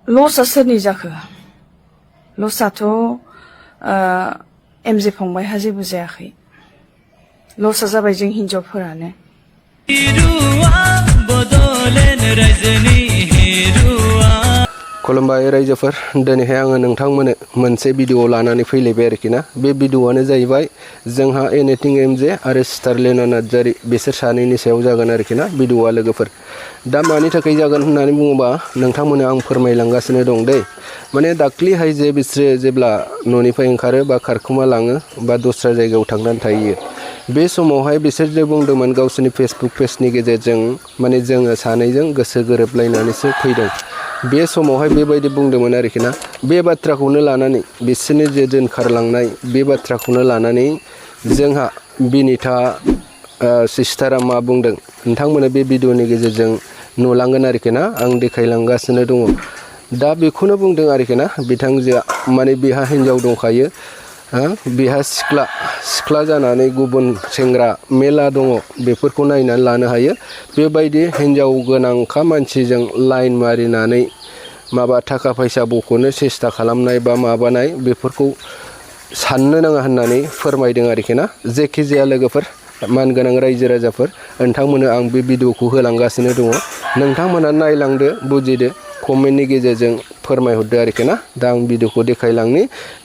लसआ सोरनि जाखो? लसआथ' एमजे फंबायहा जेबो जायाखै। लसआ जाबाय जों हिनजावफोरानो। खुलुमबाय रायजोफोर, दिनैहाय आङो नोंथांमोननो मोनसे भिडिअ लानानै फैलायबाय आरोखि ना। बे भिडिअआनो जाहैबाय जोंहा एनिथिं एमजे आरो स्टारलिना नार्जारी बिसोर सानैनि सायाव जागोन आरोखि ना भिडिअआ लोगोफोर। दा मानि थाखाय जागोन होननानै बुङोबा नोंथांमोननो आं फोरमायलांगासिनो दं दै। माने दाख्लिहाय जे बिसोरो जेब्ला न'निफ्राय ओंखारो बा खारखुमा लाङो बा दस्रा जायगायाव थांनानै थाहैयो, बे समावहाय बिसोर जे बुंदोंमोन गावसोरनि फेसबुक पेजनि गेजेरजों, माने जोङो सानैजों गोसो गोरोबलायनानैसो फैदों। बे समावहाय बेबायदि बुंदोंमोन आरोखि ना। बे बाथ्राखौनो लानानै बिसोरनि जे दोनखारलांनाय बे बाथ्राखौनो लानानै जोंहा बिनिता सिस्टारा मा बुंदों नोंथांमोना बे भिडिअनि गेजेरजों नुलांगोन आरोखि ना। आं देखायलांगासिनो दङ। दा बेखौनो बुंदों आरोखि ना बिथांजोआ, माने बेहा हिन्जाव दंखायो, बेहा सिख्ला जानानै गुबुन सेंग्रा मेला दङ, बेफोरखौ नायनानै लानो हायो। बेबायदि हिन्जाव गोनांखा मानसिजों लाइन मारिनानै माबा थाखा फैसा बख'नो सेस्था खालामनाय बा माबानाय बेफोरखौ साननो नाङा होननानै फोरमायदों आरोखि ना। जेखि जाया लोगोफोर, मानगोनां रायजो राजाफोर, नोंथांमोननो आं बे भिडिअखौ होलांगासिनो दङ। नोंथांमोना नायलांदो, बुजिदो, कमेन्टनि गेजेरजों फोरमायहरदो आरोखि ना। दा आं भिडिअखौ देखायलांनि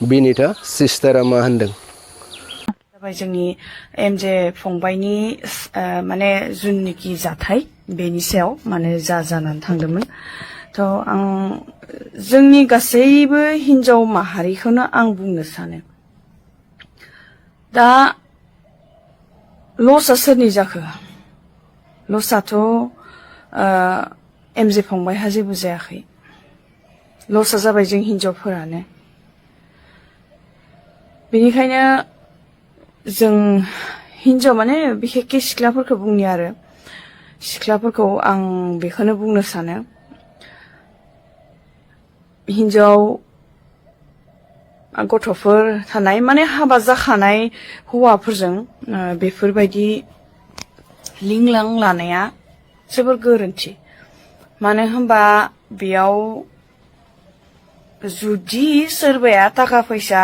बिनिता सिस्टारा मा होनदों। जाबाय जोंनि एमजे फंबायनि माने जुननिखि जाथाय बेनि सायाव माने जानानै थांदोंमोन। थ' आं जोंनि गासैबो हिन्जाव माहारिखौनो आं बुंनो सानो, दा लसआ सोरनि जाखो? लसआथ' एमजे फंबायहा जेबो जायाखै। लसआ जाबाय जों हिन्जावफोरानो। बेनिखायनो जों हिन्जाव माने बिखेखके सिख्लाफोरखौ बुंनि आरो सिख्लाफोरखौ आं बेखौनो बुंनो सानो, हिन्जाव गथ'फोर थानाय माने हाबा जाखानाय हौवाफोरजों बेफोरबायदि लिंलां लानाया जोबोर गोरोन्थि। मानो होनबा बेयाव जुदि सोरबाया थाखा फैसा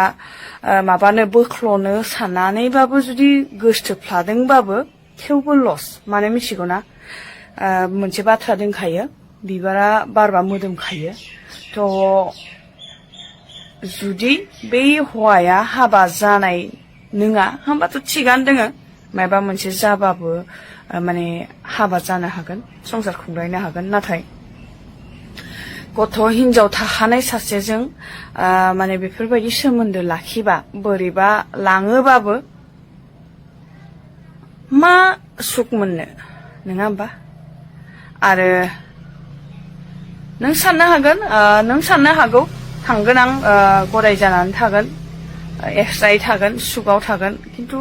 माबानो बोख्ल'नो साननानैबाबो जुदि गोसथोफ्लादोंबाबो थेवबो लस। मानो मिथिगौ ना, मोनसे बाथ्रा दंखायो, बिबारा बारबा मोदोमखायो। थ' जुदि बै हौवाया हाबा जानाय नङा होनबाथ' थिगानो दोङो, माबा मोनसे जाबाबो माने हाबा जानो हागोन, संसार खुंलायनो हागोन। नाथाय गथ' हिन्जाव थाखानाय सासेजों माने बेफोरबायदि सोमोन्दो लाखिबा बोरैबा लाङोबाबो मा सुख मोननो, नङा होमबा? आरो नों साननो हागौ थांगोन आं गराय जानानै थागोन, एक्सट्रायै थागोन, सुखआव थागोन, खिन्थु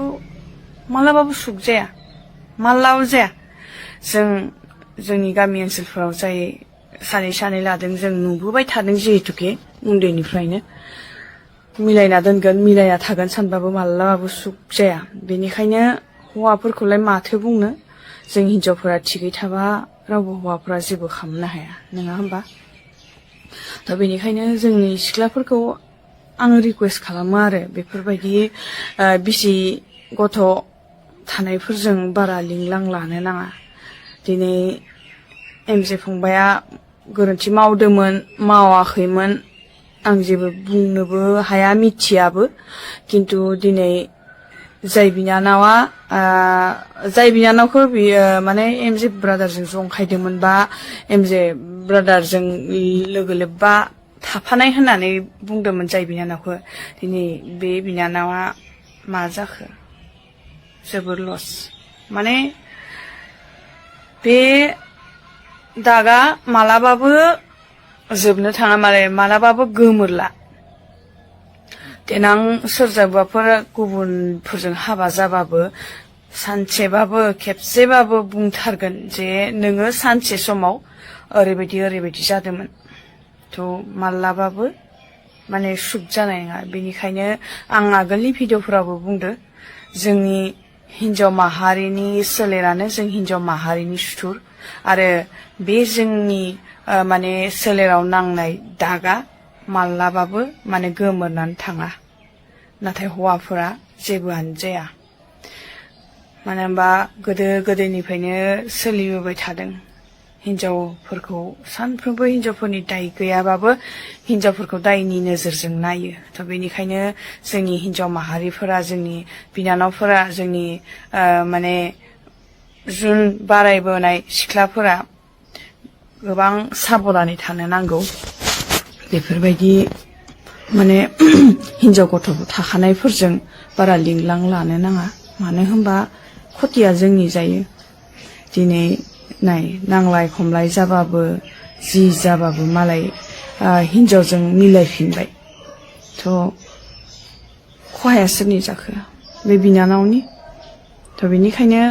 मालाबाबो सुख जाया, मालाबाबो जाया। जोंनि गामि ओनसोलफोराव जाय सानै लादों जों नुबोबाय थादों, जिहेतुके उन्दैनिफ्रायनो मिलायना दोनगोन, मिलायना थागोन सानबाबो मालाबाबो सुख जाया। बेनिखायनो हौवाफोरखौलाय माथो बुंनो, जों हिन्जावफोरा थिगै थाबा रावबो हौवाफोरा जेबो खालामनो हाया, नङा होमबा? दा बेनिखायनो जोंनि सिख्लाफोरखौ आङो रिकुवेस्ट खालामो आरो बेफोरबायदि बिसि गथ' थानायफोरजों बारा लिंलां लानो नाङा। दिनै एमजे फंबाया गोरोन्थि मावदोंमोन, मावाखैमोन, आं जेबो बुंनोबो हाया, मिथियाबो। खिन्थु दिनै जाय बिनानावखौ बियो माने एमजे ब्रादारजों जंखायदोंमोन बा एमजे ब्रादारजों लोगो लोब्बा थाफानाय होननानै बुंदोंमोन जाय बिनानावखौ, दिनै बे बिनानावा मा जाखो? जोबोर लस। माने बे दागा मालाबाबो जोबनो थाङा, माने मालाबाबो गोमोरला। देनां सोरजोंबाफोर गुबुनफोरजों हाबा जाबाबो सानसेबाबो खेबसेबाबो बुंथारगोन जे नोङो सानसे समाव ओरैबायदि जादोंमोन। थ' मालाबाबो माने सुख जानाय नङा। बेनिखायनो आं आगोलनि भिडिअफोरावबो बुंदो, जोंनि हिन्जाव माहारिनि सोलेरानो जों हिन्जाव माहारिनि सुथुर। आरो बे जोंनि माने सोलेराव नांनाय दागा मालाबाबो माने गोमोरनानै थाङा। नाथाय हौवाफोरा जेबोआनो जाया। मानो होनबा गोदो गोदायनिफ्रायनो सोलिबोबाय थादों। हिनजावफोरखौ सानफ्रोमबो हिनजावफोरनि दाय गैयाबाबो हिनजावफोरखौ दायनि नोजोरजों नायो। थ' बेनिखायनो जोंनि हिनजाव माहारिफोरा, जोंनि बिनानावफोरा, जोंनि माने जुन बारायबोनाय सिख्लाफोरा गोबां साबधानै थानो नांगौ। बेफोरबायदि माने हिनजाव गथ' थाखानायफोरजों बारा लिंलां लानो नाङा। मानो होनबा खथिया जोंनि जायो। दिनै नाय नांलाय खमलाय जाबाबो जि जाबाबो मालाय हिनजावजों मिलायफिनबाय। थ' खहाया सोरनि जाखो? बे बिनानावनि। थ' बेनिखायनो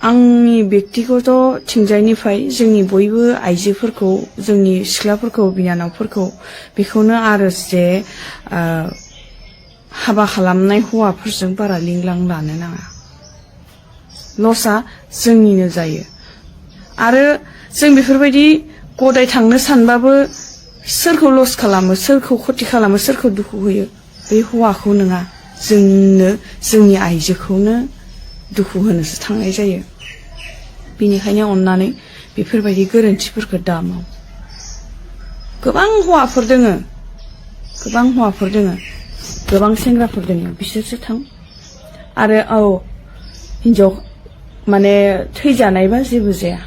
आंनि बेक्तिगत थिंजायनिफ्राय जोंनि बयबो आइजोफोरखौ, जोंनि सिख्लाफोरखौ, बिनानावफोरखौ बेखौनो आरज जे हाबा खालामनाय हौवाफोरजों बारा लिंलां लानो नाङा। लसआ जोंनिनो जायो। आरो जों बेफोरबायदि गदाय थांनो सानबाबो सोरखौ लस खालामो, सोरखौ खथि खालामो, सोरखौ दुखु होयो? बे हौवाखौ नङा, जोंनो, जोंनि आइजोखौनो दुखु होनोसो थांनाय जायो। बेनिखायनो अननानै बेफोरबायदि गोरोन्थिफोरखौ दा माव। गोबां हौवाफोर दोङो, गोबां हौवाफोर दोङो, गोबां सेंग्राफोर दोङो, बिसोरसो थां। आरो हिनजाव माने थैजानायबा जेबो जाया,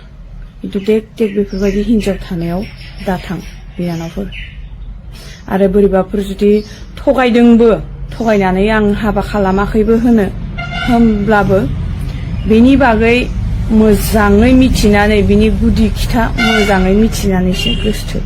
खिन्थु देख बेफोरबायदि हिनजाव थानायाव दाथां बिनानावफोर। आरो बोरैबाफोर जुदि थगायदोंबो, थगायनानै आं हाबा खालामाखैबो होनब्लाबो बेनि बागै मोजाङै मिथिनानै, बिनि गुदि खिथा मोजाङै मिथिनानैसो गोसथो।